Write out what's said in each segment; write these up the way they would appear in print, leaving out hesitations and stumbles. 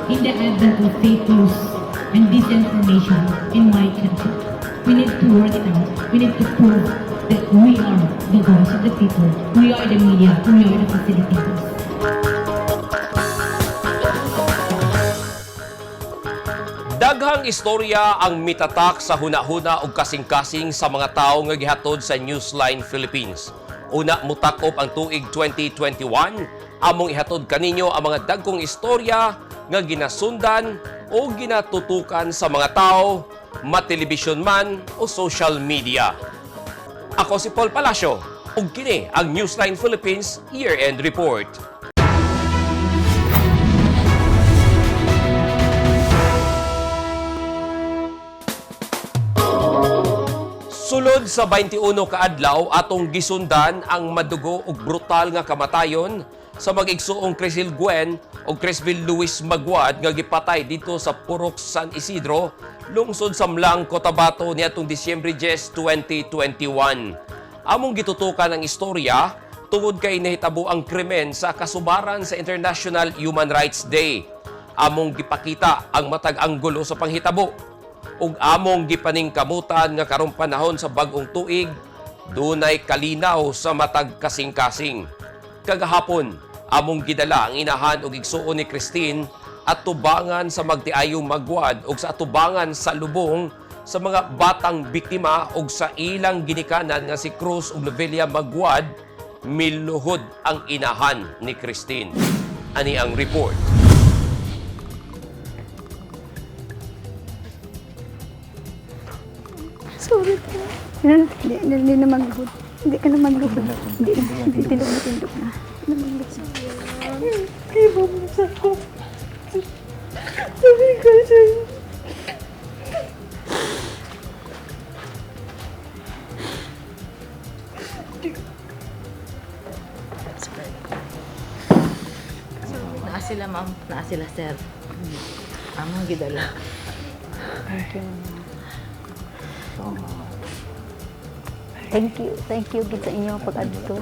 In the advent of fake news and disinformation in my country, we need to work it out. We need to prove that we are the voice of the people. We are the media. We are the facilitators. Daghang istorya ang mitatak sa hunahuna ug kasing-kasing sa mga tawo nga gihatod sa Newsline Philippines. Una mutakop ang tuig 2021, among ihatod kaninyo ang mga dagkong istorya nga ginasundan o ginatutukan sa mga tao, matelebisyon man o social media. Ako si Paul Palacio ug kini ang Newsline Philippines Year-End Report. Sulod sa 21 ka adlaw atong gisundan ang madugo ug brutal nga kamatayon sa mag-igsuong Crisil Gwen ug Crisville Luis Maguad nga gipatay dito sa Purok San Isidro, lungsod sa Mlang, Cotabato niadtong Disyembre 10, 2021. Among gitutukan ang istorya tungod kay nahitabo ang krimen sa kasubaran sa International Human Rights Day. Among gipakita ang matag anggulo sa panghitabo ug among gipaningkamutan nga karong panahon sa bag-ong tuig dunay kalinaw sa matag kasing-kasing. Kagahapon, among gidala ang inahan ug igsuon ni Christine at tubangan sa magtiayong Magwad ug sa atubangan sa lubong sa mga batang biktima ug sa ilang ginikanan nga si Cruz ug Lovelia Magwad. Miluhod ang inahan ni Christine. Ani ang report. Sorry po. Hindi, hindi, hindi na magluhod. Hindi ka na magluhod. Hindi na, hindi, tindog na, tindog na. Hindi na magluhod. Iba mo sa ako. Sabi ko sa'yo. Naa sila, ma'am. Naa sila, sir. Among gidala. Thank you. Thank you. Thank you gid sa inyo pag-adto.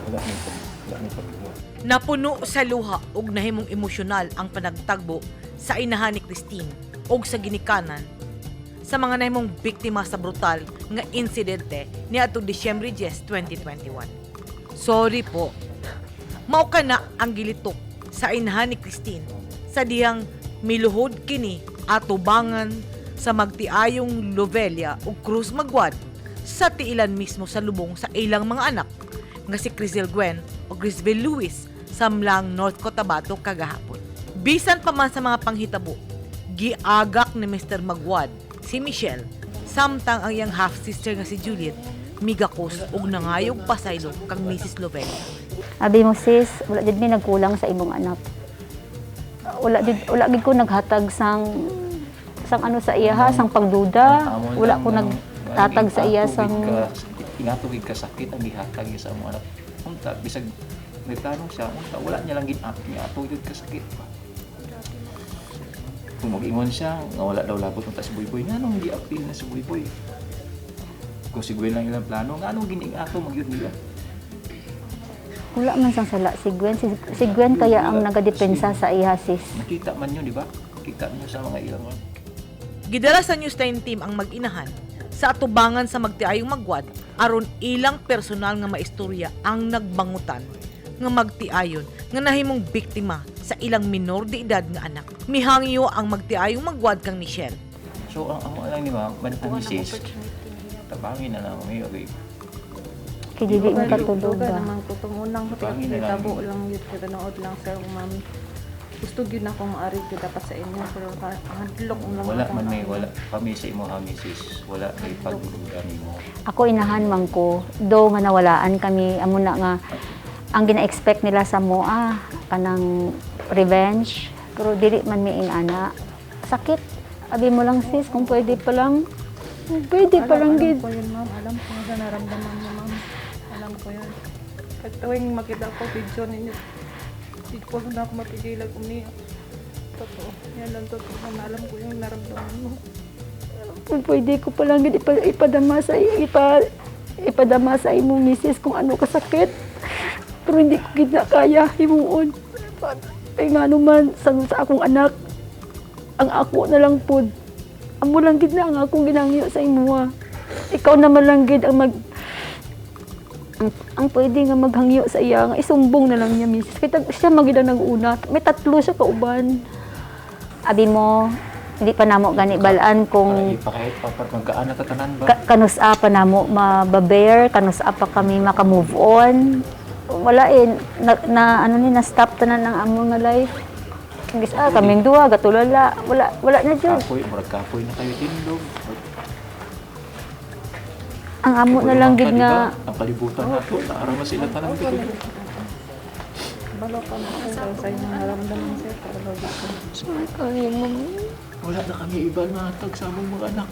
Napuno sa luha ug nahimong emosyonal ang panagtagbo sa inahan ni Christine ug sa ginikanan sa mga nahimong biktima sa brutal nga insidente niadtong Disyembre 10, 2021. Sorry po. Mao ka na ang gilitok sa inahan ni Christine sa dihang miluhod kini atubangan sa magtiayong Lovelia ug Cruz Magwad sa tiilan mismo sa lubong sa ilang mga anak nga si Crisel Gwen o Crisville Luis sa Mlang, North Cotabato kagahapon. Bisan pa man sa mga panghitabo, giagak ni Mr. Magwad si Michelle samtang ang iyang half-sister nga si Juliet migakos og nangayog pasaylo kang Mrs. Lovelia. Abi mo sis, wala jud mi nagkulang sa imong anak. Wala jud, wala gid ko naghatag sang ano sa iya ha, sang pagduda. Wala ko nagtatag sa iya sang Ingato gid kasakit ang gihatag niya sa among anak. Unta bisag nagtanong siya, unta wala niya lang gin-up niya ato gid kasakit pa. Kung mag-ingon siya nga wala daw labot unta si Buyboy, nganong gi-appeal na si Buyboy? Kung si Gwen lang ilang plano, nganong giniing-ato magyud nila? Wala man sang sala si Gwen. Si Gwen kaya ang nagadepensa sa iya sis. Nakita man yun, di ba? Nakita niyo sa mga ilang Gidala sa News 9 team ang mag-inahan sa atubangan sa magtiayong Magwad aron ilang personal nga maistorya ang nagbangutan nga magtiayon nga nahimong biktima sa ilang minor de edad nga anak. Mihangyo ang magtiayong Magwad kang Michelle. So ang amo lang ni ma'am, man ang misis, tabangin na lang may okay. Kay dili mi katulog Duga ba. naman ko tungunang ko Pangin na lang. tabo lang yun kay tanood lang sir ma'am. Gusto gyud na akong maari gyud dapat sa inyo pero hadlok lang Wala ako. man may wala kami sa imo ha misis, wala kay pagduda nimo. Ako inahan man ko, do nga nawalaan kami amo na nga ang gina-expect nila sa mo kanang revenge pero dili man mi ana. Sakit. Abi mo lang sis kung pwede pa lang. Kung pwede pa lang Alam gid. ko yun ma'am, alam ko sa naramdaman mo ma'am. Alam ko yun. Kahit tuwing makita ko video ninyo, di ko na ako mapigilan umiyak. Totoo. Yan lang totoo. Ma'am, alam ko yung naramdaman mo. Kung pwede ko pa lang gid ipadama sa imong misis kung ano kasakit. Pero hindi ko gid na kaya himuon. Ay nga man sa akong anak. Ang ako na lang pod. Amo lang gid na ang akong ginangyo sa imuha. Ikaw naman lang gid ang pwede nga maghangyo sa iya nga isumbong na lang niya, misis. Kay siya magid ang nag-una. May tatlo siya kauban. Abi mo, hindi pa namo gani balaan kung Para ipakahit pa para magkaan na tatanan ba? Kanusa pa namo mababear, kanusa pa kami maka-move on. Wala eh, na ano ni, na stop tanan ang among nga life. Gis ah, kaming duha gatulala, wala wala na jud. Kapoy, murag kapoy na kayo tindog. Ang amo na lang gid nga Ang kalibutan nato, naara man sila tanan dito. Balo pa mo kung sa inyong naramdaman, sir. Pero lagi ko. Sorry kayo, ma'am. Wala na kami iba na tag sa among mga anak.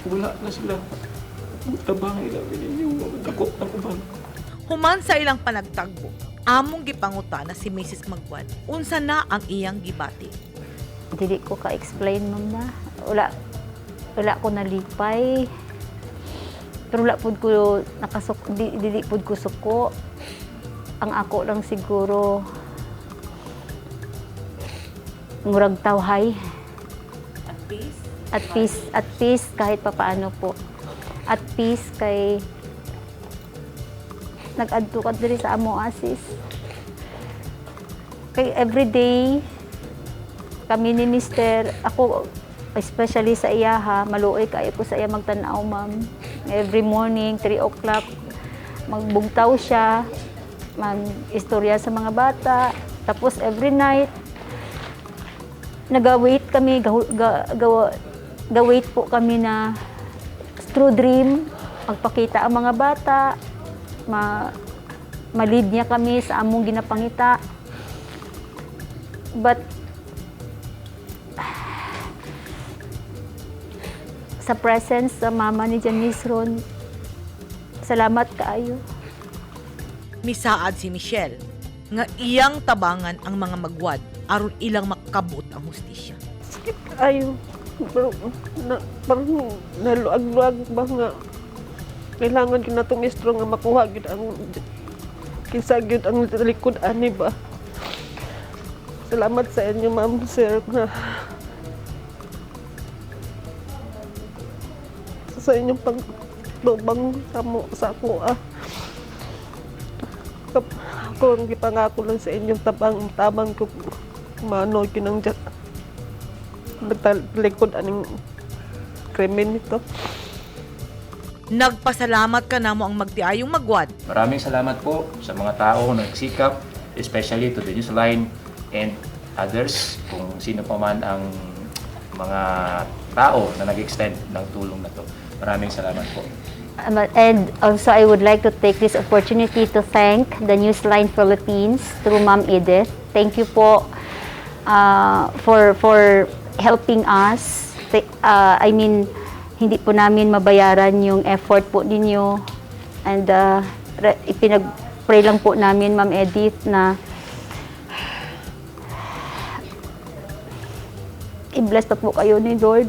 Wala na sila. Tabang ila ninyo, dako ang uban. Human sa ilang panagtagbo, among gipanguta na si Mrs. Magwad, unsa na ang iyang gibati. Dili ko ka-explain, ma'am, na. Wala wala ko nalipay. Pero wala pud ko dili pud ko suko. Ang ako lang siguro murag tawhay. At peace? At peace, at peace kahit papaano po. At peace kay nag-adto ka diri sa amo asis. Kay everyday kami ni Mister, ako especially sa iya ha, maluoy kayo ko sa iya magtan-aw, ma'am. Every morning, 3 o'clock, magbugtaw siya, mag-istorya sa mga bata. Tapos every night, nag-wait kami, ga-wait po kami na through dream, magpakita ang mga bata, ma-lead niya kami sa among ginapangita. But sa presence sa mama ni Janice Ron, salamat kaayo. Misaad si Michelle nga iyang tabangan ang mga magwad aron ilang makabot ang hustisya. Sakit kayo. Pero na, parang naluag-luag ba nga kailangan gyud natong strong nga makuha gyud ang kinsa gyud ang likod ani ba. Salamat sa inyo, ma'am, sir, na sa inyong pagtubang sa mo sa ako ah. Ako ang gipangako lang sa inyong tabang tabang ko mano kinang nagtalikod aning krimen nito. Nagpasalamat ka namo ang magtiayong magwad. Maraming salamat po sa mga tao na nagsikap, especially to the Newsline and others, kung sino pa man ang mga tao na nag-extend ng tulong na to. Maraming salamat po. And also, I would like to take this opportunity to thank the Newsline Philippines through Ma'am Edith. Thank you po for helping us. I mean, hindi po namin mabayaran yung effort po ninyo. And ipinag-pray lang po namin, Ma'am Edith, na i-bless pa po kayo ni Lord.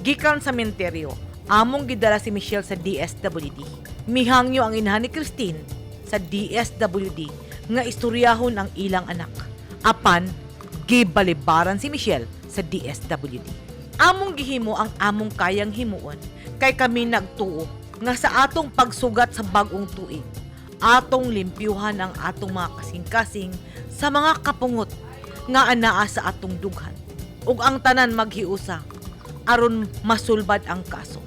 Gikan sa menteryo, among gidala si Michelle sa DSWD. Mihangyo ang inahan ni Christine sa DSWD nga istoryahon ang ilang anak. Apan, gibalibaran si Michelle sa DSWD. Among gihimo ang among kayang himuon kay kami nagtuo nga sa atong pagsugat sa bag-ong tuig, atong limpyuhan ang atong mga kasing-kasing sa mga kapungot nga anaa sa atong dughan. Ug ang tanan maghiusa aron masulbad ang kaso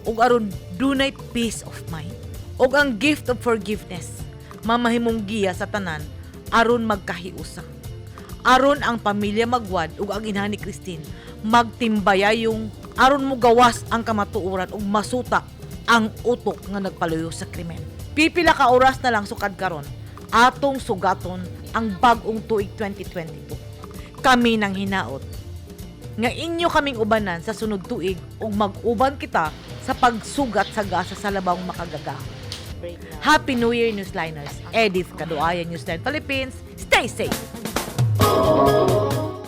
ug aron dunay peace of mind ug ang gift of forgiveness mamahimong giya sa tanan aron magkahiusa, aron ang pamilya Magwad ug ang inahan ni Christine magtimbayayong aron mugawas ang kamatuoran ug masuta ang utok nga nagpaluyo sa krimen. Pipila ka oras na lang sukad karon atong sugaton ang bag-ong tuig 2022. Kami nang hinaot nga inyo kaming ubanan sa sunod tuig ug mag-uban kita sa pagsugat sa gasa sa labawng makagagahom. Happy New Year, Newsliners! Edith Kaduaya, Newsline Philippines. Stay safe!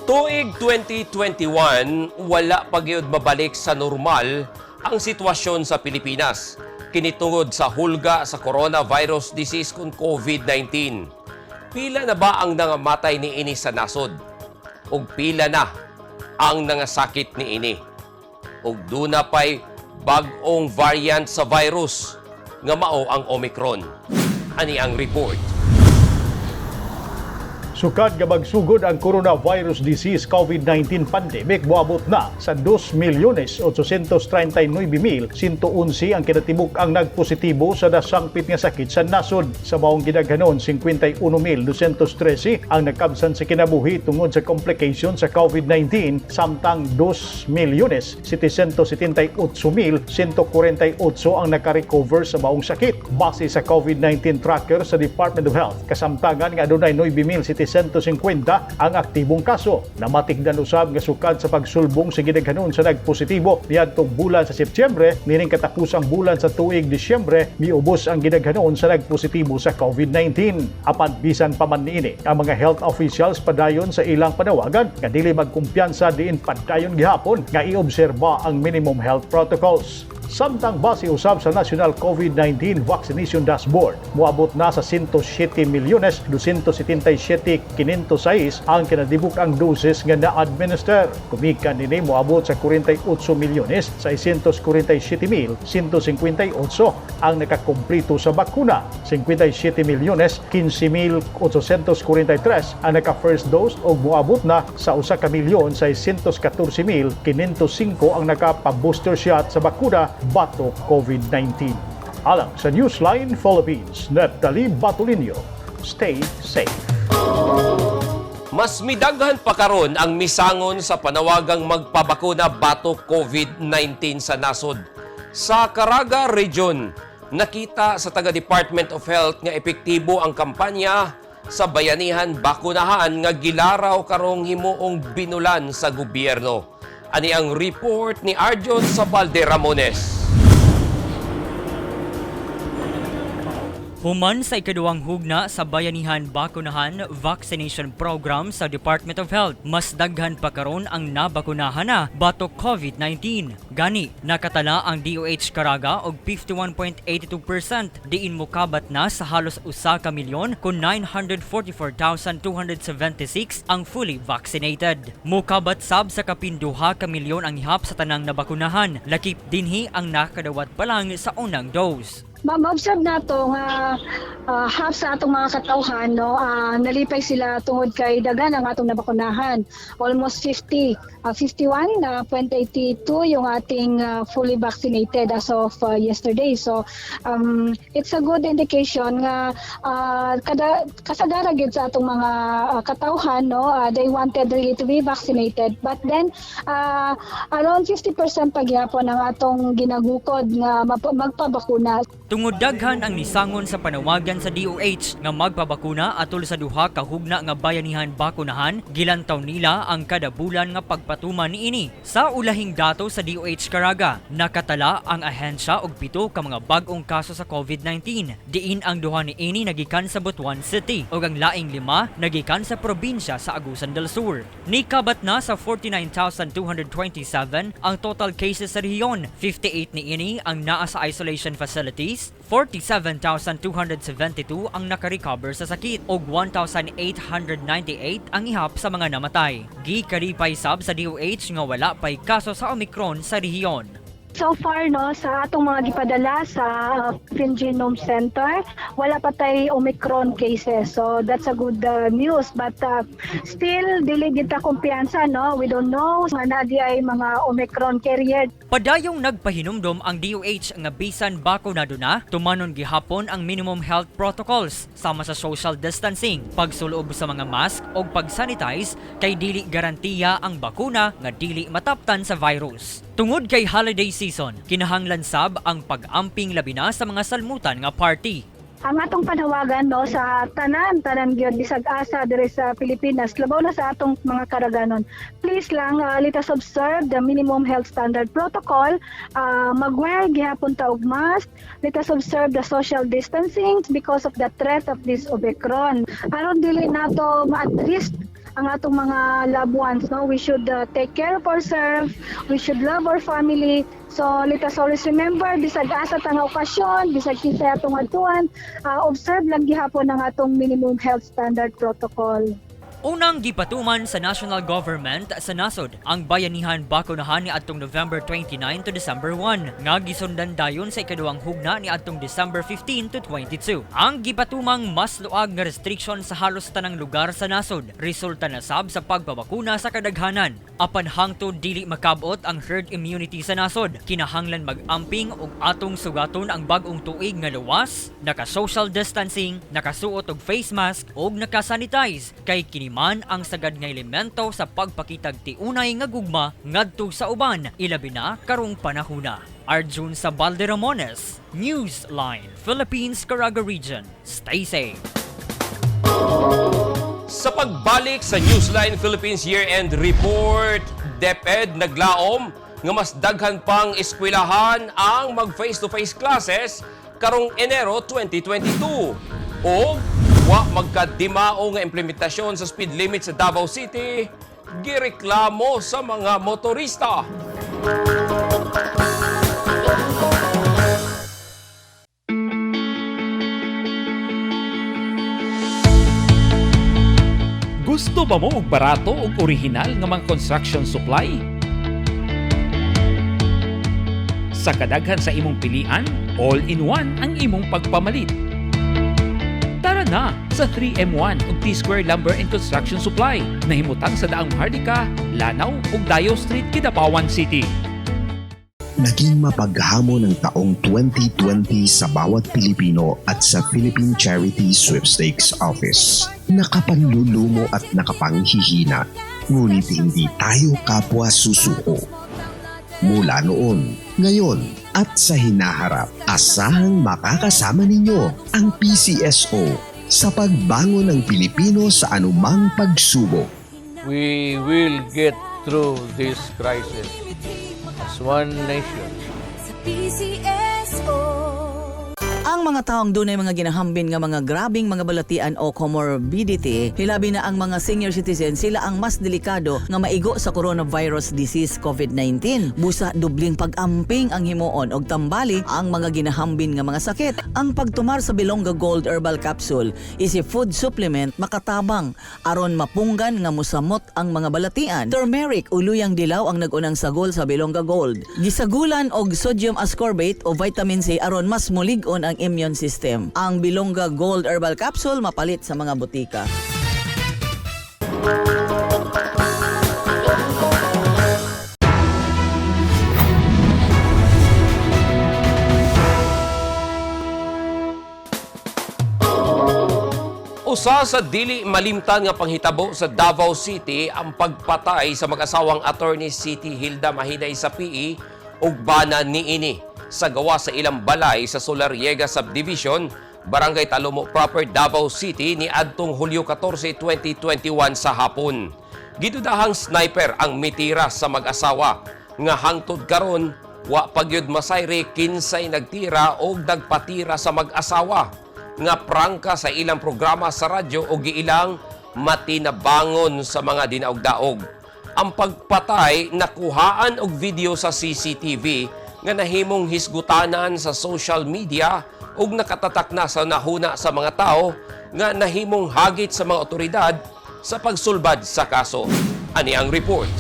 Tuig 2021, wala pa gyud mabalik sa normal ang sitwasyon sa Pilipinas. Kini tungod sa hulga sa coronavirus disease kung COVID-19. Pila na ba ang nangamatay niini sa nasod? Ug pila na ang nangasakit niini. Ug duna pay bag-ong variant sa virus nga mao ang Omicron. Ani ang report. Sukad nga magsugod ang coronavirus disease COVID-19 pandemic, moabot na sa 2,839,111 ang kinatibuk ang nagpositibo sa nasangpit nga sakit sa nasod. Sa maong gidaghanon, 51,213 ang nagkabsan sa kinabuhi tungod sa complication sa COVID-19, samtang 2,778,148 ang nakarecover sa maong sakit. Base sa COVID-19 tracker sa Department of Health, kasamtangan nga adunay 9,750 ang aktibong kaso. Namatigdan usab nga sukad sa pagsulbong sa gidaghanon sa nagpositibo niadtong bulan sa Setyembre, nining katapusang bulan sa tuig Disyembre, miubos ang gidaghanon sa nagpositibo sa COVID-19. Apan bisan pa man niini, ang mga health officials padayon sa ilang panawagan nga dili magkumpiyansa diin padayon gihapon nga iobserba ang minimum health protocols. Samtang base usab sa National COVID-19 Vaccination Dashboard, moabot na sa 107 milyones 277,506 ang kinadibuk ang doses nga na-administer. Kumikan nini, moabot sa 48 milyones 647,158 ang nakakumplito sa bakuna. 57 milyones 15,843 ang naka-first dose o moabot na sa 1,614,505 ang naka-booster shot sa bakuna batok COVID-19. Alang sa Newsline Philippines, Neptali Batulinio. Stay safe. Mas midaghan pa karon ang misangon sa panawagang magpabakuna batok COVID-19 sa nasod. Sa Caraga Region, nakita sa taga Department of Health nga epektibo ang kampanya sa Bayanihan Bakunahan nga gilaraw karong himuong binulan sa gobyerno. Ani ang report ni Arjon Sabalde Ramones. Human sa ikaduhang hugna sa Bayanihan Bakunahan Vaccination Program sa Department of Health, mas daghan pa karon ang nabakunahan na batok COVID-19. Gani, nakatala ang DOH Caraga og 51.82% diin mokabat na sa halos 1 ka milyon kun 944,276 ang fully vaccinated. Mukabat sab sa kapin 2 ka milyon ang ihap sa tanang nabakunahan. Lakip dinhi ang nakadawat pa lang sa unang dose. Ma-observe nato nga half sa atong mga katawhan, no, nalipay sila tungod kay daghan ang atong nabakunahan, almost 50, 51.82 yung ating fully vaccinated as of yesterday. So it's a good indication nga kada kasagara gid sa atong mga katawhan, no, they wanted really to be vaccinated, but then around 50% pagyapon ang atong ginagukod nga magpabakuna. Tungod daghan ang nisangon sa panawagan sa DOH nga magpabakuna atol sa duha ka hugna nga Bayanihan Bakunahan, gilantaw nila ang kada bulan nga pagpatuman niini. Sa ulahing dato sa DOH Caraga, nakatala ang ahensya og 7 ka mga bag-ong kaso sa COVID-19. Diin ang duha niini nagikan sa Butuan City ug ang laing 5 nagikan sa probinsya sa Agusan del Sur. Nikabat na sa 49,227 ang total cases sa rehiyon. 58 niini ang naa sa isolation facilities, 47,272 ang nakarecover sa sakit ug 1,898 ang ihap sa mga namatay. Gikalipay sab sa DOH nga wala pay kaso sa Omicron sa rehiyon. So far, no, sa atong mga gipadala sa Philippine Genome Center, wala pa tay Omicron cases. So that's a good news, but still dili kita kumpiyansa, no. We don't know nga naa diay mga Omicron carrier. Padayong nagpahinumdom ang DOH nga bisan bakunado na, tumanon gihapon ang minimum health protocols sama sa social distancing, pagsulob sa mga mask o pag-sanitize kay dili garantiya ang bakuna nga dili mataptan sa virus. Tungod kay holiday season, kinahanglan sab ang pag-amping labi na sa mga salmutan nga party. Ang atong panawagan, no, sa tanan tanan gyud bisag asa diri sa Pilipinas, labaw na sa atong mga Karaganon, please lang, let us observe the minimum health standard protocol, magwear gihapon ta og mask, let us observe the social distancing because of the threat of this Omicron, aron dili nato ma-at risk ang atong mga loved ones, no. We should take care of ourselves, we should love our family. So let us always remember, bisag asa ta nga okasyon, bisag kinsa atong adtuan, observe lang gihapon ang atong minimum health standard protocol. Unang gipatuman sa national government sa nasod ang Bayanihan Bakunahan ni adtong November 29 to December 1 nga gisundan dayon sa ikaduhang hugna ni adtong December 15 to 22. Ang gipatumang mas luag nga restriction sa halos tanang lugar sa nasod resulta na sab sa pagpabakuna sa kadaghanan. Apan hangtod dili makabot ang herd immunity sa nasod, kinahanglan mag-amping og atong sugaton ang bag-ong tuig nga luwas, naka-social distancing, nakasuot og face mask ug naka-sanitize kay kini man ang sagad nga elemento sa pagpakitag tiunay nga gugma ngadto sa uban, ilabi na karong panahuna. Arjun Sabalde Ramones, Newsline, Philippines, Caraga Region. Stay safe. Sa pagbalik sa Newsline Philippines Year-End Report, DepEd naglaom nga mas daghan pang eskwelahan ang mag face-to-face classes karong Enero 2022. O wa magkadimao nga implementasyon sa speed limit sa Davao City, gireklamo sa mga motorista. Gusto ba mo og barato ug orihinal nga mga construction supply? Sa kadaghan sa imong pilian, all-in-one ang imong pagpamalit. Tara na sa 3M1 ug T-Square Lumber and Construction Supply na himutang sa Daang Maharlika, Lanao ug Dayo Street, Kidapawan City. Naging mapaghamon ang taong 2020 sa bawat Pilipino at sa Philippine Charity Sweepstakes Office. Nakapanlulumo at nakapanghihina, ngunit hindi tayo kapwa susuko. Mula noon, ngayon at sa hinaharap, asahang makakasama ninyo ang PCSO sa pagbangon ng Pilipino sa anumang pagsubok. We will get through this crisis as one nation. PCSO. Ang mga taong dunay mga ginahambin nga mga grabing mga balatian o comorbidity, hilabi na ang mga senior citizen, sila ang mas delikado nga maigo sa coronavirus disease COVID-19. Busa dubling pag-amping ang himuon og tambali ang mga ginahambin nga mga sakit. Ang pagtumar sa Bilongga Gold Herbal Capsule is a food supplement makatabang aron mapunggan nga musamot ang mga balatian. Turmeric o luyang dilaw ang nag-unang sagol sa Bilongga Gold. Gisagulan og sodium ascorbate o vitamin C aron mas mulig-on ang immune system. Ang Bilongga Gold Herbal Capsule mapalit sa mga botika. Usa sa dili malimtan nga panghitabo sa Davao City ang pagpatay sa mag-asawang attorney City Hilda Mahinay sa PE ug bana niini sa gawa sa ilang balay sa Solariega Subdivision, Barangay Talomo Proper, Davao City ni adtong Hulyo 14, 2021 sa hapon. Gidudahang sniper ang mitira sa mag-asawa nga hangtod karon wa pagyud masayri kinsay nagtira og nagpatira sa mag-asawa nga prangka sa ilang programa sa radyo o giilang matinabangon sa mga dinaog-daog. Ang pagpatay nakuhaan og video sa CCTV nga nahimong hisgutanan sa social media ug nakatatak na sa nahuna sa mga tao nga nahimong hagit sa mga otoridad sa pagsulbad sa kaso. Ani ang report.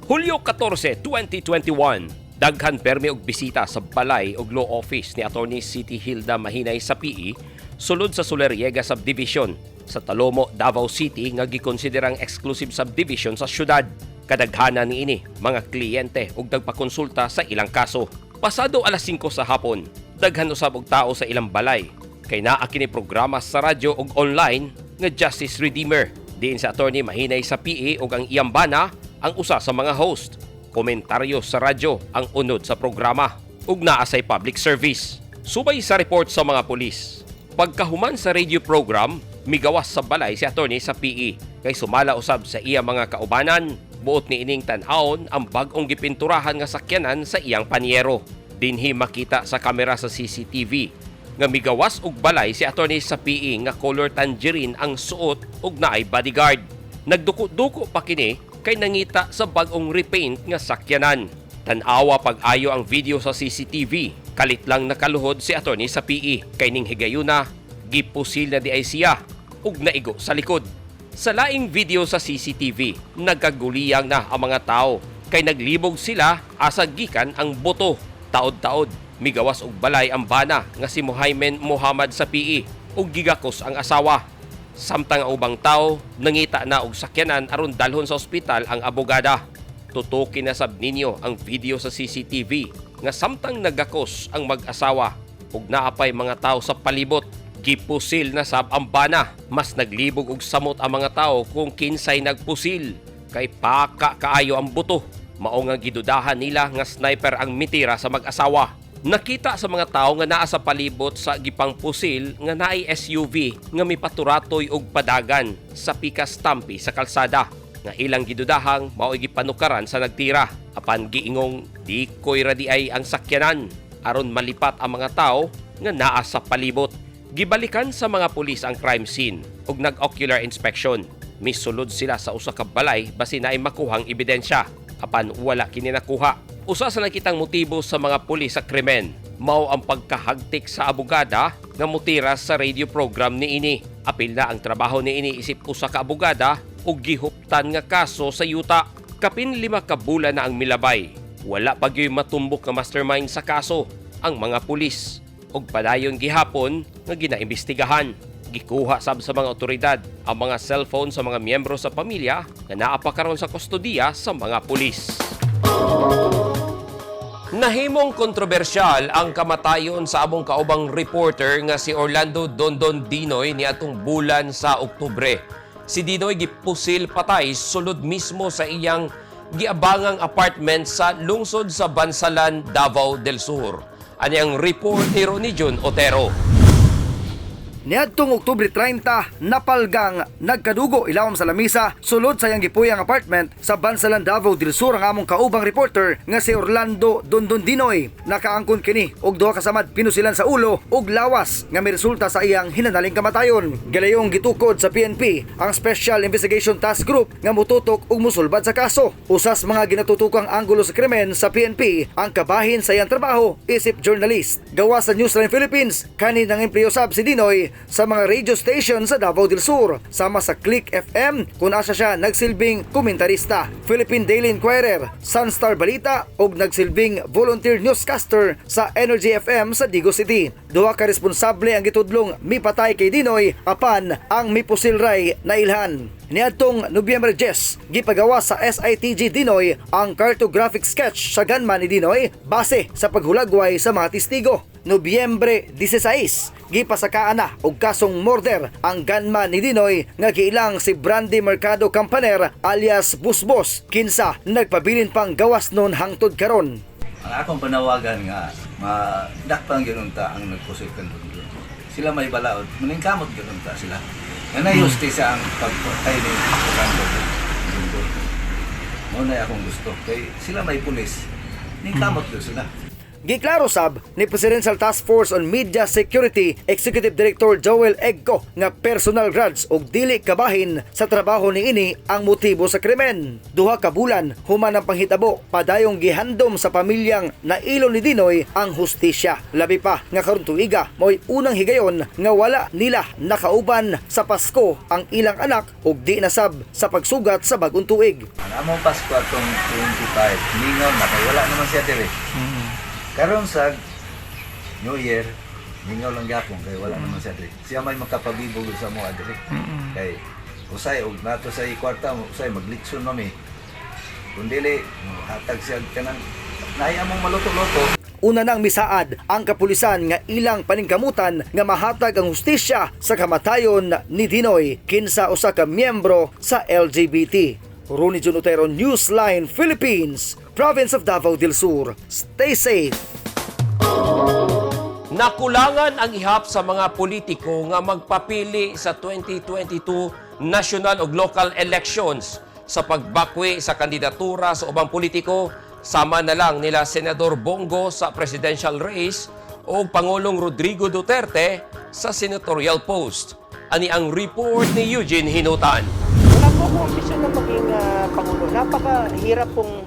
Hulyo 14, 2021, daghan permi og bisita sa balay og law office ni Attorney City Hilda Mahinay sa PE sulod sa Solariega Subdivision sa Talomo, Davao City nga gikonsiderang exclusive subdivision sa syudad. Kadaghanan niini mga kliyente ug nagpakonsulta sa ilang kaso. Pasado alas 5 sa hapon, daghan usab og tao sa ilang balay kay naa kini programa sa radyo ug online nga Justice Redeemer. Diin sa Attorney Mahinay sa PE ug ang iyang bana ang usa sa mga host. Komentaryo sa radyo ang unod sa programa ug naa say public service. Subay sa report sa mga pulis. Pagkahuman sa radio program, migawas sa balay si attorney sa PE kay sumala usab sa iya mga kaubanan. Buot ni ining tan-awon ang bag-ong gipinturahan nga sakyanan sa iyang panyero. Dinhi makita sa kamera sa CCTV nga migawas og balay si attorney sa PE nga color tangerine ang suot ug naay bodyguard. Nagduko-duko pa kini kay nangita sa bag-ong repaint nga sakyanan. Tan-awa pag-ayo ang video sa CCTV. Kalit lang nakaluhod si attorney sa PE kay ning higayuna gipusil na di ay siya. ug naigo sa likod. Sa laing video sa CCTV, nagkaguliyang na ang mga tao kay naglibog sila asa gikan ang boto. Taod-taod, migawas og balay ang bana nga si Mohaimen Muhammad sa PE ug gigakos ang asawa. Samtang ang ubang tao nangita na og sakyanan aron dalhon sa ospital ang abogada. Tutukin na sab ninyo ang video sa CCTV nga samtang nagakos ang mag-asawa ug naapay mga tao sa palibot, gipusil na sab ang bana. Mas naglibog og samot ang mga tao kung kinsay nagpusil kay paka kaayo ang buto. Mao nga gidudahan nila nga sniper ang mitira sa mag-asawa. Nakita sa mga tao nga naa sa palibot sa gipangpusil nga naay SUV nga mipaturatoy og padagan sa pikas tampi sa kalsada nga ilang gidudahang mao'y gipanukaran sa nagtira, apan giingong dikoy ra di ay ang sakyanan aron malipat ang mga tao nga naa sa palibot. Gibalikan sa mga pulis ang crime scene ug nag-ocular inspection. Misulod sila sa usa ka balay basin naay makuhang ebidensya, apan wala kini nakuha. Usa sa nakitang motibo sa mga pulis sa krimen mao ang pagkahagtik sa abogada nga mutira sa radio program niini. Apil na ang trabaho niini isip usa ka abogada ug gihuptan nga kaso sa yuta. Kapin 5 ka bulan na ang milabay. Wala pa gyuy matumbok nga mastermind sa kaso ang mga pulis ug padayon gihapon nga ginaimbestigahan. Gikuha sab sa mga otoridad ang mga cellphone sa mga miyembro sa pamilya nga naa pa karon sa kustodiya sa mga pulis. Nahimong kontrobersyal ang kamatayon sa among kaubang reporter nga si Orlando Dondon Dinoy niadtong bulan sa Oktubre. Si Dinoy gipusil patay sulod mismo sa iyang giabangang apartment sa lungsod sa Bansalan, Davao del Sur. Ani ang report ni Ronnie Jun Otero. Niadtong Oktubre 30, napalgang nagkadugo ilawom sa lamisa sulod sa iyang gipuyang apartment sa Bansalan, Davao del Sur ang among kaubang reporter nga si Orlando Dondon Dinoy. Nakaangkon kini og duha ka samad pinusilan sa ulo ug lawas nga miresulta sa iyang hinanaling kamatayon. Gilayong gitukod sa PNP ang Special Investigation Task Group nga mututok ug musulbad sa kaso. Usas mga ginatutukang anggulo sa krimen sa PNP ang kabahin sa iyang trabaho isip journalist. Gawa sa Newsline Philippines, kanin ng empleo sab si Dinoy sa mga radio station sa Davao del Sur, sama sa Click FM kung asa siya nagsilbing komentarista, Philippine Daily Inquirer, Sunstar Balita ug nagsilbing volunteer newscaster sa Energy FM sa Digos City. Duha ka responsable ang gitudlong mipatay kay Dinoy, apan ang mipusil ray nailhan. Niadtong Nobyembre 10, gipagawa sa SITG Dinoy ang cartographic sketch sa gunman ni Dinoy base sa paghulagway sa mga testigo. Nobyembre 16, gipasakaan na og kasong murder ang gunman ni Dinoy nga giilang si Brandy Mercado Campaner alias Busbos, kinsa nagpabilin pang gawas nun hangtod karon. Ang akong panawagan nga madakpan gyud unta ang nagpusil kan Dondon. Sila may balaod, maningkamot gyud unta sila. Nga na justisya ang pagpatay ni Orlando Dondon. Mao na akong gusto kay sila may pulis. Ningkamot gyud sila. Giklaro sab ni Presidential Task Force on Media Security Executive Director Joel Egco nga personal grudge og dili kabahin sa trabaho niini ang motibo sa krimen. 2 ka bulan human ang panghitabo, padayong gihandom sa pamilyang nailo ni Dinoy ang hustisya. Labi pa nga karon tuiga mo'y unang higayon nga wala nila nakauban sa Pasko ang ilang anak ug di nasab sa pagsugat sa bagong tuig. Ang among Pasko atong 25, mingaw na kay wala naman siya diri. Karon sa New Year, mingaw lang gyapon kay wala naman siya diri. Siya may makapabibog sa mo diri. Kay usay og nato sa kwarta, usay maglitson mami. Kun dili hatag siya kanang naay among maluto-luto. Una nang misaad ang kapulisan nga ilang paningkamutan nga mahatag ang hustisya sa kamatayon ni Dinoy, kinsa usa ka miyembro sa LGBT. Ronnie Jun Otero, Newsline Philippines, Province of Davao del Sur. Stay safe. Nakulangan ang ihap sa mga politiko nga magpapili sa 2022 national ug local elections sa pagbakwi sa kandidatura sa ubang politiko, sama na lang nila Senador Bong Go sa presidential race o Pangulong Rodrigo Duterte sa senatorial post. Ani ang report ni Eugene Hinutan. Wala po akong ambisyon na maging Pangulo. Napakahirap kung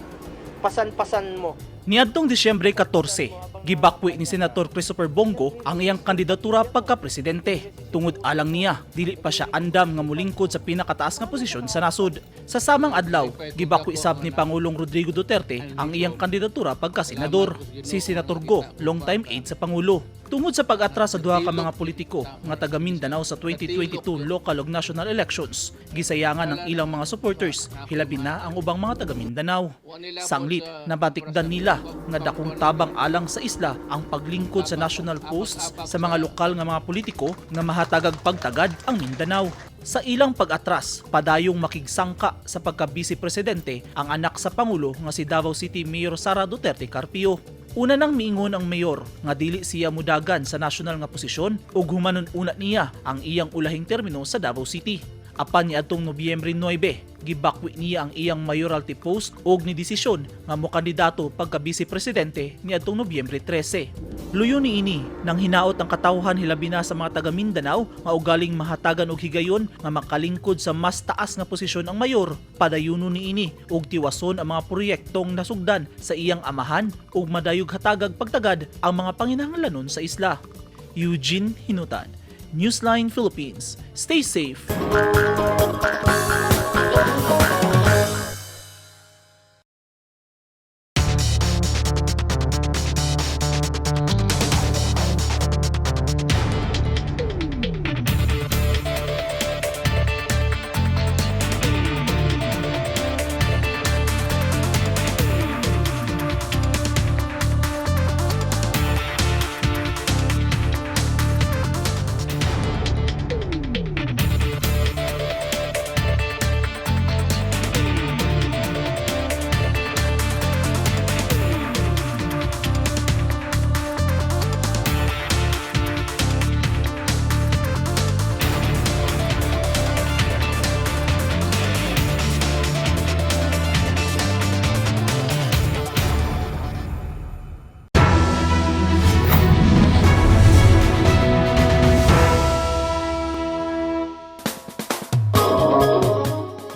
pasan-pasan mo. Niadtong Disyembre 14, Gibakwi ni Senator Christopher Bong Go ang iyang kandidatura pagka-presidente. Tungod alang niya, dili pa siya andam nga mulingkod sa pinakataas nga posisyon sa nasod. Sa samang adlaw, gibakwi sab ni Pangulong Rodrigo Duterte ang iyang kandidatura pagka-senador. Si Senator Go, long-time aide sa Pangulo. Tungod sa pag-atras sa duha ka mga politiko nga taga Mindanao sa 2022 local ug national elections, gisayangan ng ilang mga supporters, hilabi na ang ubang mga taga Mindanao. Sanglit, nabatikdan nila nga dakong tabang alang sa isla ang paglingkod sa national posts sa mga lokal nga mga politiko nga mahatagag pagtagad ang Mindanao. Sa ilang pag-atras, padayong makigsangka sa pagka-vice presidente ang anak sa Pangulo nga si Davao City Mayor Sara Duterte Carpio. Una nang miingon ang mayor nga dili siya mudagan sa national nga posisyon ug humanon una niya ang iyang ulahing termino sa Davao City. Apan niadtong Nobyembre 9, gibakwi niya ang iyang mayoralty post ug ni desisyon nga mokandidato pagka vice presidente niadtong Nobyembre 13. Luyo niini nang hinaot ang katawhan, hilabi na sa mga taga Mindanao nga ugaling mahatagan og higayon nga makalingkod sa mas taas nga posisyon ang mayor. Padayuno niini ug tiwason ang mga proyektong nasugdan sa iyang amahan ug madayog hatagag pagtagad ang mga panginahanglanon sa isla. Eugene Hinutan, Newsline Philippines. Stay safe.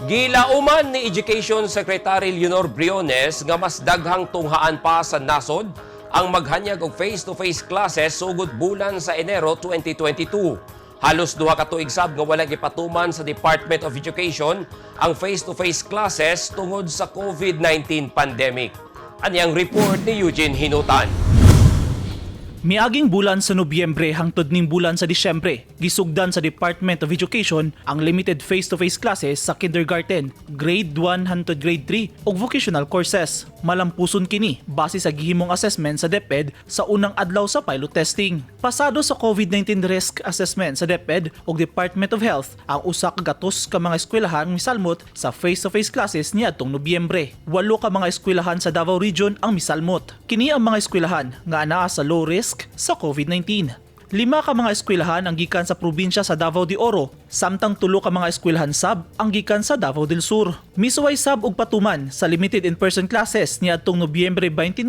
Gilauman ni Education Secretary Leonor Briones nga mas daghang tunghaan pa sa nasod ang maghanyag og face-to-face classes sugod bulan sa Enero 2022. Halos 2 ka tuig sab nga wala gipatuman sa Department of Education ang face-to-face classes tungod sa COVID-19 pandemic. Aniyang report ni Eugene Hinutan. Miaging bulan sa Nobyembre hangtod ning bulan sa Disyembre, gisugdan sa Department of Education ang limited face-to-face classes sa kindergarten, grade 1 hangtod grade 3 ug vocational courses. Malampuson kini base sa gihimong assessment sa DepEd sa unang adlaw sa pilot testing. Pasado sa COVID-19 risk assessment sa DepEd ug Department of Health ang 100 ka mga eskwelahan misalmot sa face-to-face classes niadtong Nobyembre. Walo ka mga eskwelahan sa Davao Region ang misalmot. Kini ang mga eskwelahan nga anaa sa low risk sa COVID-19. Lima ka mga eskwelahan ang gikan sa probinsya sa Davao de Oro, samtang tulo ka mga eskwelahan sab ang gikan sa Davao del Sur. Misuway sab og patuman sa limited in-person classes niadtong Nobyembre 29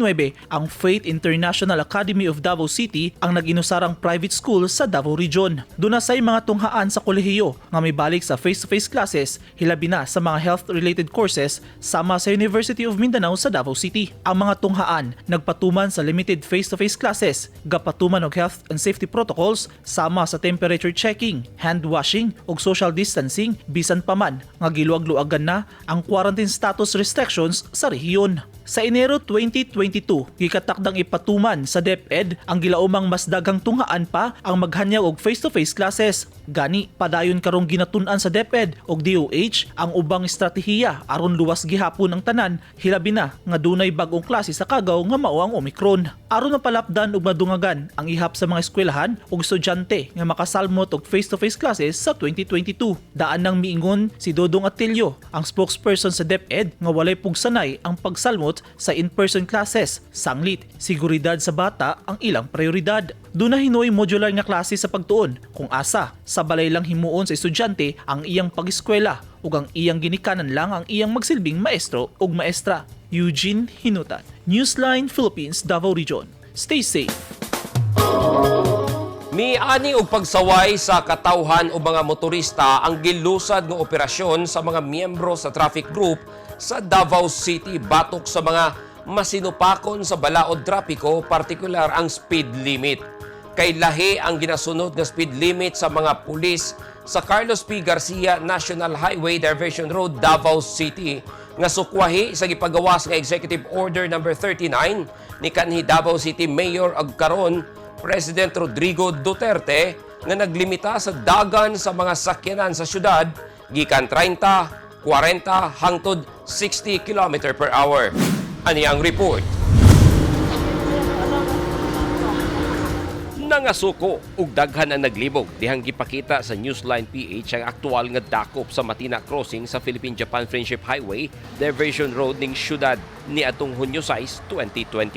ang Faith International Academy of Davao City, ang nag-inusarang private school sa Davao Region. Duna say mga tunghaan sa kolehiyo nga mibalik sa face-to-face classes, hilabi na sa mga health-related courses sama sa University of Mindanao sa Davao City. Ang mga tunghaan nagpatuman sa limited face-to-face classes, gapatuman og health and safety protocols sama sa temperature checking, hand washing ug social distancing, bisan pa man nga giluag-luagan na ang quarantine status restrictions sa rehiyon. Sa Enero 2022, gikatakdang ipatuman sa DepEd ang gilaumang mas daghang tunghaan pa ang maghanyag og face-to-face classes. Gani, padayon karong ginatun-an sa DepEd ug DOH ang ubang estratehiya aron luwas gihapon ang tanan, hilabi na nga dunay bag-ong klase sa kagaw nga mao ang Omicron. Aron mapalapdan ug madungagan ang ihap sa mga eskwelahan ug estudyante nga makasalmot og face-to-face classes sa 2022. Daan nang miingon si Dodong Atilio, ang spokesperson sa DepEd, nga walay pugsanay ang pagsalmot sa in-person classes. Sanglit, seguridad sa bata ang ilang prioridad. Duna hinuoy modular nga klase sa pagtuon kung asa sa balay lang himuon sa estudyante ang iyang pag-eskwela ug ang iyang ginikanan lang ang iyang magsilbing maestro ug maestra. Eugene Hinutan, Newsline Philippines, Davao Region. Stay safe. Miani og pagsaway sa katawhan o mga motorista ang gilusad nga operasyon sa mga miyembro sa traffic group sa Davao City batok sa mga Masinupakon sa balaod trapiko, partikular ang speed limit. Kay lahi ang ginasunod nga speed limit sa mga pulis sa Carlos P. Garcia National Highway Diversion Road, Davao City, nga sukwahi sa gipagawas nga Executive Order number 39 ni kanhi Davao City Mayor ug karon President Rodrigo Duterte nga naglimita sa dagan sa mga sakyanan sa syudad gikan 30, 40 hangtod 60 km per hour. Ani ang report. Nangasuko ug daghan ang naglibog dihang gipakita sa Newsline PH ang aktual nga dakop sa Matina Crossing sa Philippine-Japan Friendship Highway, Diversion Road ning syudad niadtong Hunyo 6, 2021.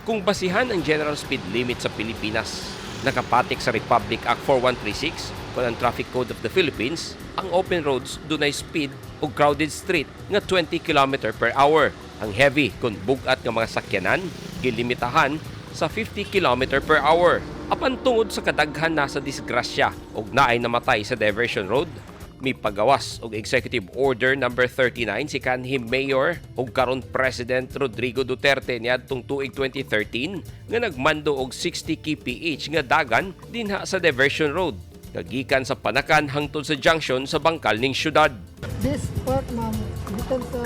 Kung basihan ang general speed limit sa Pilipinas, nakapatik sa Republic Act 4136 kon ang Traffic Code of the Philippines, ang open roads dunay speed ug crowded street nga 20 km per hour. Ang heavy kon bug-at nga mga sakyanan gilimitahan sa 50 km per hour. Apan tungod sa kadaghan na sa disgrasya ug naay namatay sa Diversion Road, mipagawas og Executive Order number 39 si kanhi Mayor ug karon President Rodrigo Duterte niadtong tuig 2013 nga nagmando og 60 kph nga dagan dinha sa Diversion Road nga gikan sa Panacan hangtod sa junction sa Bangkal ning syudad. This part, ma'am, gikan sa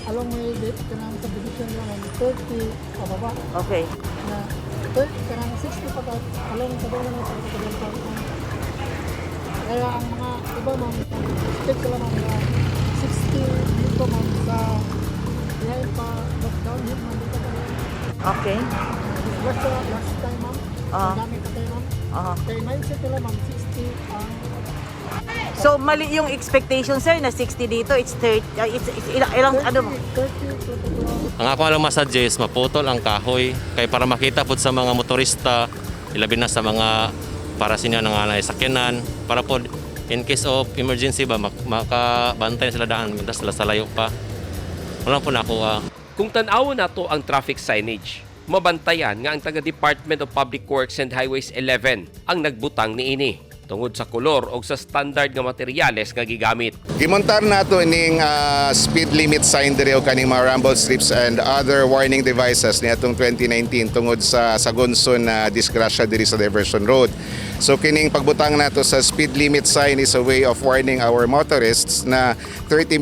along way date kanang subdivision lang, ma'am, 30 pababa. Na 30 kanang 60 pa ka along sa na sa sa ma'am. Kaya ang mga iba, ma'am, expect sila, ma'am, na 60 dito, ma'am, sa behind pa downhill, ma'am, dito pa. Last last time, ma'am, ang dami pa tayo, ma'am. Kaya mindset nila, ma'am, 60 ang So mali yung expectation, sir, na 60 dito, it's 30, it's ilang ano mo? 30 to Ang ako lang masuggest, maputol ang kahoy kay para makita pud sa mga motorista, ilabi na sa mga para sinya nga na sakyanan, para pod in case of emergency ba makabantay sila daan mientras sila sa layo pa. Wala po na ako ah. Kung tan-awon nato ang traffic signage, mabantayan nga ang taga Department of Public Works and Highways 11 ang nagbutang niini tungod sa kolor o sa standard nga materyales nga gigamit. Gimontar nato ining speed limit sign diri o kaning mga rumble strips and other warning devices niadtong 2019 tungod sa sagonson na disgrasya diri sa Diversion Road. So kining pagbutang nato sa speed limit sign is a way of warning our motorists na 30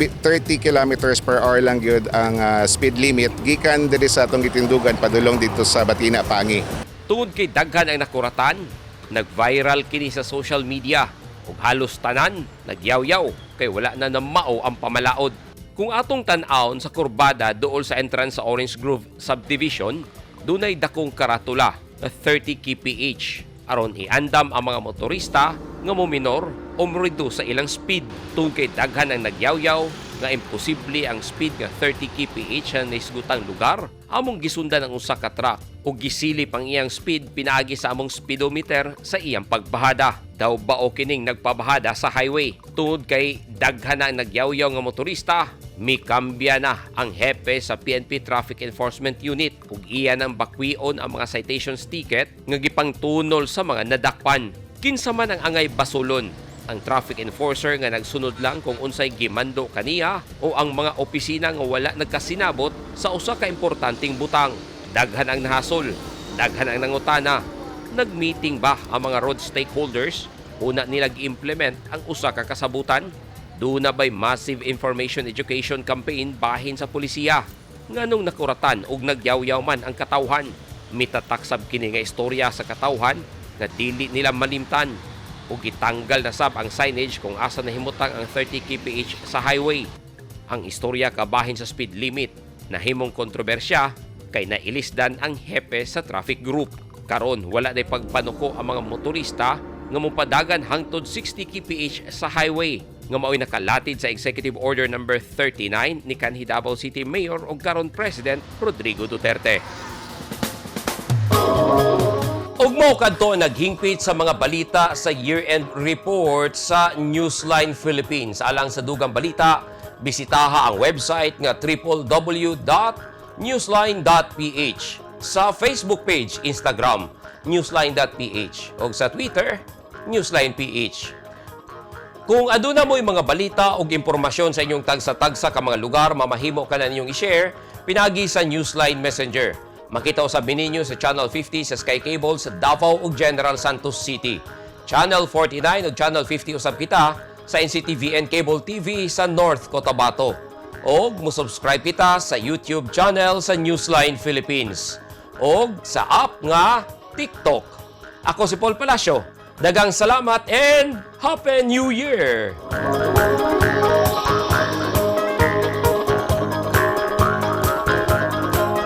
kilometers per hour lang gyud ang speed limit gikan diri sa atong gitindugan padulong dito sa Batina Pangi. Tungod kay daghan ang nakuratan, nag-viral kini sa social media ug halos tanan nagyaw-yaw kay wala na namao ang pamalaod. Kung atong tan-awon sa kurbada duol sa entrance sa Orange Grove Subdivision, dunay dakong karatula na 30 kph aron iandam ang mga motorista nga mominor o morido sa ilang speed. Tungod kay daghan ang nagyaw-yaw nga imposible ang speed nga 30 kph sa naisgutang lugar, among gisundan ang usa ka truck ug gisilip ang iyang speed pinaagi sa among speedometer sa iyang pagbahada. Daw bao kining nagpabahada sa highway. Tungod kay daghan na ang nagyaw-yaw nga motorista, mikambya na ang hepe sa PNP Traffic Enforcement Unit ug iya nang bakwion ang mga citations ticket nga gipangtunol sa mga nadakpan. Kinsa man ang angay basulon? Ang traffic enforcer nga nagsunod lang kung unsay gimando kaniya o ang mga opisina nga wala nagkasinabot sa usa ka importanteng butang? Daghan ang nahasol, daghan ang nangutana. Nagmeeting ba ang mga road stakeholders? Una nila gi-implement ang usa ka kasabutan? Duna ba'y massive information education campaign bahin sa polisiya? Nganong nakuratan og nagyaw-yaw man ang katawhan? Mitatak sab kini nga istorya sa katawhan nga dili nila malimtan ug gitanggal na sab ang signage kung asa nahimutang ang 30 kph sa highway. Ang istorya kabahin sa speed limit nahimong kontrobersya kay nailisdan ang hepe sa traffic group. Karon wala nay pagpanuko ang mga motorista nga mopadagan hangtod 60 kph sa highway nga mao'y nakalatid sa Executive Order number 39 ni kanhi Davao City Mayor ug karon President Rodrigo Duterte. Ug mao kadto naghingpit sa mga balita sa year-end report sa Newsline Philippines. Alang sa dugang balita, bisitaha ang website nga www.newsline.ph. Sa Facebook page, Instagram, newsline.ph o sa Twitter, newsline.ph. Kung aduna mo'y mga balita o impormasyon sa inyong tagsa-tagsa ka mga lugar, mamahimo ka na ninyong i-share pinagi sa Newsline Messenger. Makita usab ninyo sa Channel 50 sa Sky Cable sa Davao ug General Santos City. Channel 49 ug Channel 50 usab kita sa NCTVN Cable TV sa North Cotabato. Og mo-subscribe kita sa YouTube channel sa Newsline Philippines. Og sa app nga TikTok. Ako si Paul Palacio. Daghang salamat and Happy New Year!